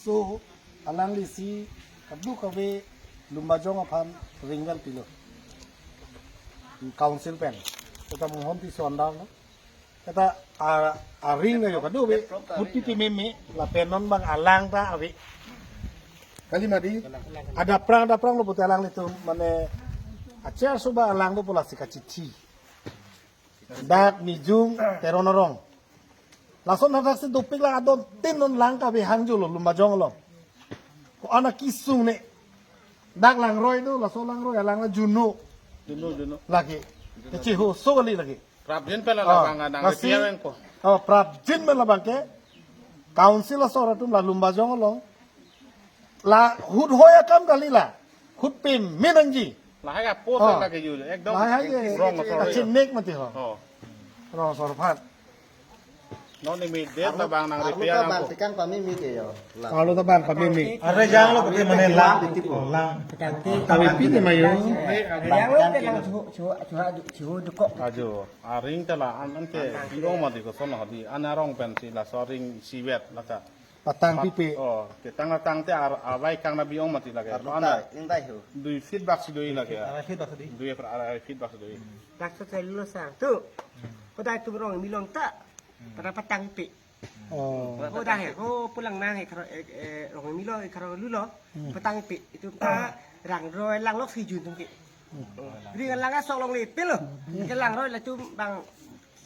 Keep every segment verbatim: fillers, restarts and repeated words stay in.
So, alanglisi kadokave Lumbajong aphan ring pen pilo. Council pen. Seta Mohon Tisso under lo. Seta a, a ring na yo kadokave, hut pipe meme, lapen non bang alang ta ave. Kali mati, ada prang, ada prang lo pute alanglitum, mane, acer suba alang do pu lasi kachithi. Dak Mijung Teron arong. Lason hadak si dopik lang adon tin non lang kave hangjo lo Lumbajong along. Ko-an akesung ne. Dak langroi do, laso langroi alang la junno. Junno, junno. Lake. Te chiho so kali lake. Prapjin pen la Ah, labang nang lasi, repair ko. Oh, prapjin pen labang ke. Council asor atum la Lumbajong along. La hut hoi akam kali la. Hut peme nangji. Lahai ka post Oh. Lake ju. Ekdom Lahai ke wrong asor. Kachinek mati ho. Oh. Wrong asor aphan. Non immediate labang nang arlo repair ta nang bang ko. Tekang pameme ke yo. Arlo ta bang pameme. Are jang lo pute mane lang. Lang. Kami pini mayo. Yang lo ke lang chu chu chu chu dukok. Ajo, a ring ta la an an ke bi-ong mati koson hadi. An arong pen si laso ring sivet lake. Patang pipe. Oh, ke tang tang te ar, avai kang na bi-ong mati lake. Arlo An ta ingdai ho. Dui feet bak si doi lake. Arai feet bak si doi. Dui feet, arai feet bak si doi. Dak so chai lo sang tu. Ko dai tu rong milong ta. Pada patang pipe. Oh. Ko dai he, ko pulang nang he kharo, eh, eh, rong milo, eh, kharo lulo. Patang pipe. Itu ta langroi lang lok si jun tum ke. Ring lang sok longle pilo. Ke langroi la tu bang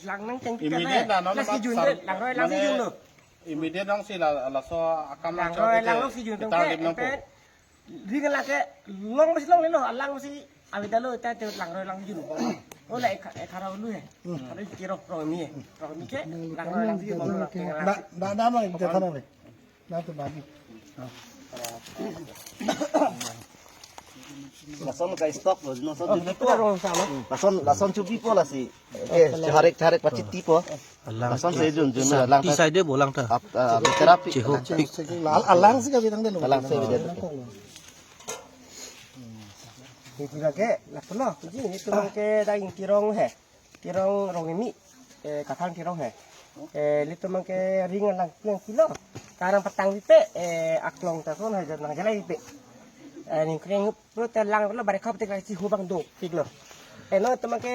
lang nang teng pipe. Immediate la, no, la si jun de, langroi lang si jun lo. Immediate nang si la, laso akam nang Langroi chot lang ke lok si jun tum kita ke, lim nang po. Pen ring lang ke long masi longle lo, alang masi awi dalo ta te langroi lang jun. Oh la ek, ek kharo lu he. Kharo kiro rong mi he. Rong mi ke langroi lang jun bom lo. Da, da, da, ma, ita thanang le. Na tu bani. Lason ka stock lo, no son. Oh, chupi po. Lason, lason chupi po lasi. Eh, charek, charek pachiti po. Alang. Lason si jun, jun, alang. Ti side bo lang ta. Ap, ah, terapi. Chiho. Al-, alang si kami nang delo. Alang si bida. Itu lagi, lah pernah. Jadi itu ke daging kirong he. Kirong rong imi. Eh, kathang kirong he. Eh, litum ke ring lang piang kilo. Karang patang pipe, eh, aklong ta son he nang jalai pipe. Eh, ning kring pro te lang lo bare khap te ka chiho bang do, pik lo. Eh, no tum ke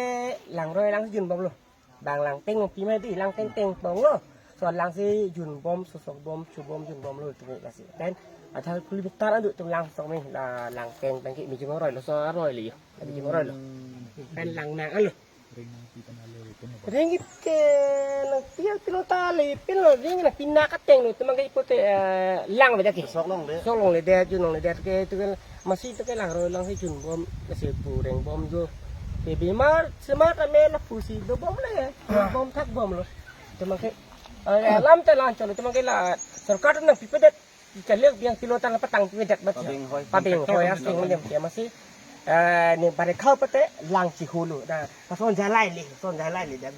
langroi lang jun bom lo. Bang lang teng pi ma di lang teng teng pong lo. So lang si jun bom, sosok bom, chu bom, jun bom lo tu la si. Pen athal puli bitar adu tu lang sok me la lang teng teng ke Mijung aroi lo so aroi li. Mijung aroi lo. Pen lang nang alo. Ring ke nang piang pilo ta le pilo ring nang pinak ateng lo tu mang ke ipote, eh, lang beda ke. Sok longle. Sok longle de, jun longle de ke tu ke Masi tu ke langroi lang si jun bom, masi pureng bom jo. Ke bimar, semar kami la pusi do bom le, bom thak bom lo. Tum ke, eh, alam ta lang cholo, tum ke la, sorkar nang pipedet, ika lek biang kilo tang patang pipedet bat. Pabeng hoi. Pabeng hoi, asing dia, dia masi, eh, ni bare khau pate, lang chiho lo, da, pason jalai le, son jalai le, da.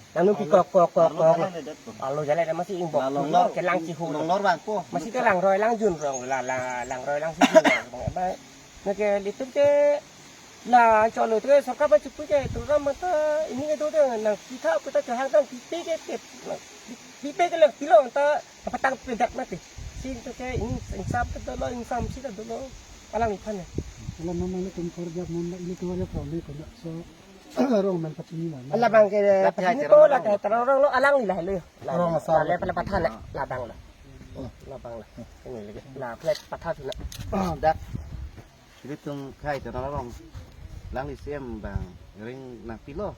Nanu pi kok, kok, kok, kok. Arlo jalai dah masi ingbok. Nalong lor. Ke lang chiho. Nalong lor bang po. Masi ke langroi lang jun rong la, la, langroi lang si jun rong. Ba, na ke litum ke la cholo tu ke sorkar ba chupu ke tu ram mata ini ke tu tu nang kita kita ke hang tang pipe ke ke. Pipe ke lang pilo ta patang pedak mati. Sin tu ke in, insam tu dolo, insam si tu dolo. Alang iphan ya. Kalau memang ini tum kerja, memang ini keluarga problem kena. So, rong man pachini na. Labang ke pachini ko la ke terang rong lo alang ni la lo. Rong asar. La le pala pathan la labang la. Oh. Labang la. Ini lagi. La plek pathan na. Ah, dak. Jadi tum khai terang rong. Lang isi em bang ring nang pilo.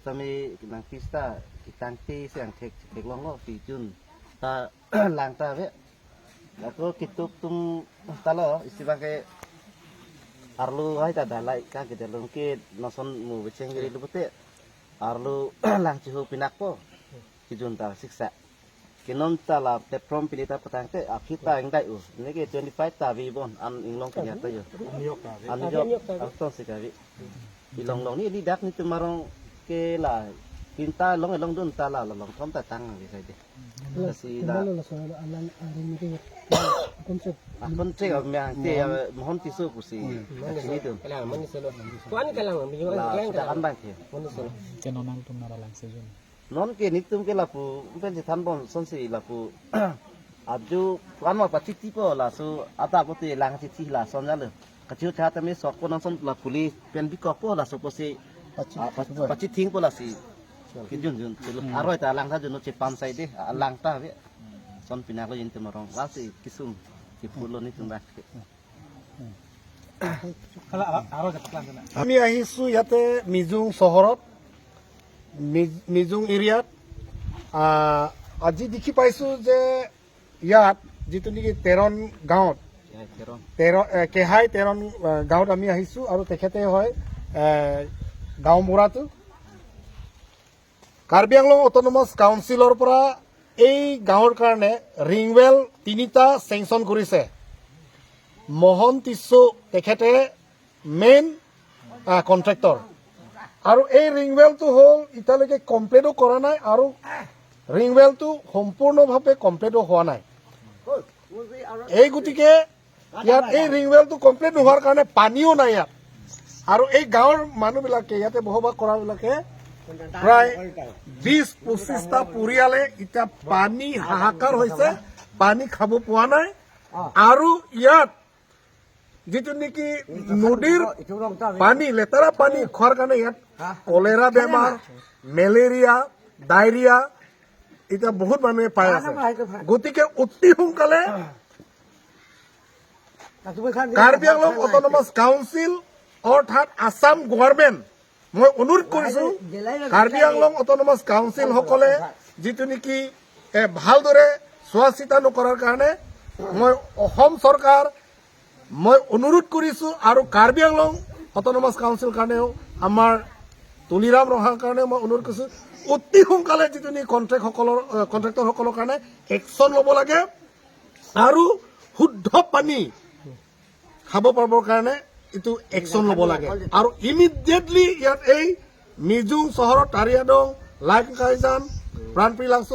Sami nang pista kitang ti siang thek thek long lo si jun. Ta lang ta ve. Ako kitup tum talo isi bang ke arlo hai ta dalai ka ke dalung ke noson mu becheng giri lupute arlo lang chiho pinak po kijun ta siksa. Ke non ta la platform pini ta patang te aphi ta ingdai u. Ini ke twenty five ta vi bon an inglong ke nyata yo. An yok ta vi. An yok ta vi. An yok ta vi. An tong si ka vi. Ilong long ni, ni dak ni tumarong ke la. Kinta long long dun ta la long thom ta tang ni sai de. Kasi la. Kembali la soal alang aring ni ke. Konsep. Akon che me ang te mohon tisu pusi. Kasi ni tu. Kala mani solo. Kuan kala mani. La sudah kan bang ke. Mani solo. Ke non nangtum nara lang sejun. Non ke nitum ke lapu pen si than bom son si lapu. Aju kan ma pachiti po laso ata pote lang chithi lason jalo. Kachiu cha tame sok po nangson la police pen bikok po laso posi, Pachi-, ah, pach-, pachi-, pachithing po lasi. Kijun jun. Hmm. Aroi ta langtha jun no chepan sai de, ah, langtha ve. Son pinaklo yin temorong. Lasi kisung. Kipulo ni tungda. আমি আহিছো ইয়াতে মিজুং চহৰত, মি-, মিজুং এৰিয়াত। আহ, আজি দেখি পাইছো যে ইয়াত যিটো নেকি তেৰণ গাঁৱত, কেহাই তেৰণ। তেৰ-, এ, কেহাই তেৰণ, এ, গাঁৱত আমি আহিছো আৰু তেখেতে হয়, এ, গাঁওবুঢ়াটো। কাৰ্বি আংলং অট'নমাছ কাউন্সিলৰ পৰা এই গাঁৱৰ কাৰণে ৰিংৱেল তিনিটা চেংচন কৰিছে। মোহন টিছো তেখেতে মেইন, আ, কণ্ট্ৰেক্টৰ। আৰু এই ৰিংৱেলটো হ'ল এতিয়ালৈকে কমপ্লিটো কৰা নাই আৰু ৰিংৱেলটো সম্পূৰ্ণভাৱে কমপ্লিটো হোৱা নাই। এই গতিকে ইয়াত এই ৰিংৱেলটো কমপ্লিট নোহোৱাৰ কাৰণে পানীও নাই ইয়াত। আৰু এই গাঁৱৰ মানুহবিলাকে, ইয়াতে বসবাস কৰাবিলাকে প্ৰায় বিশ পঁচিশটা পৰিয়ালে এতিয়া পানী হাহাকাৰ হৈছে, পানী খাব পোৱা নাই। আৰু ইয়াত যিটো নেকি নদীৰ পানী, লেতেৰা পানী খোৱাৰ কাৰণে ইয়াত কলেৰা বেমাৰ, মেলেৰিয়া, ডায়েৰিয়া, এতিয়া বহুত মানুহে পাই আছে। গতিকে অতি সোনকালে কাৰ্বি আংলং অট'নমাছ কাউন্সিল অৰ্থাৎ আছাম গভৰ্ণমেণ্ট, মই অনুৰোধ কৰিছো কাৰ্বি আংলং অট'নমাছ কাউন্সিল সকলে যিটো নেকি, এ, ভালদৰে চোৱা চিতা নকৰাৰ কাৰণে মই অসম চৰকাৰ মই অনুৰোধ কৰিছো আৰু কাৰ্বি আংলং অট'নমাছ কাউন্সিল কাৰণেও, আমাৰ তুলিৰাম ৰহাৰ কাৰণে মই অনুৰোধ কৰিছো, অতি সোনকালে যিটো নেকি কণ্ট্ৰেক্ট সকলৰ, এ, কণ্ট্ৰেক্টৰ সকলৰ কাৰণে একশ্যন ল'ব লাগে আৰু শুদ্ধ পানী খাব পাৰিবৰ কাৰণে এইটো একশ্যন ল'ব লাগে। আৰু ইমিডিয়েটলি ইয়াত এই মিজুং চহৰৰ তাৰিয়াদং, লাইমকাইজান, প্ৰাণপ্ৰিয় লাংচ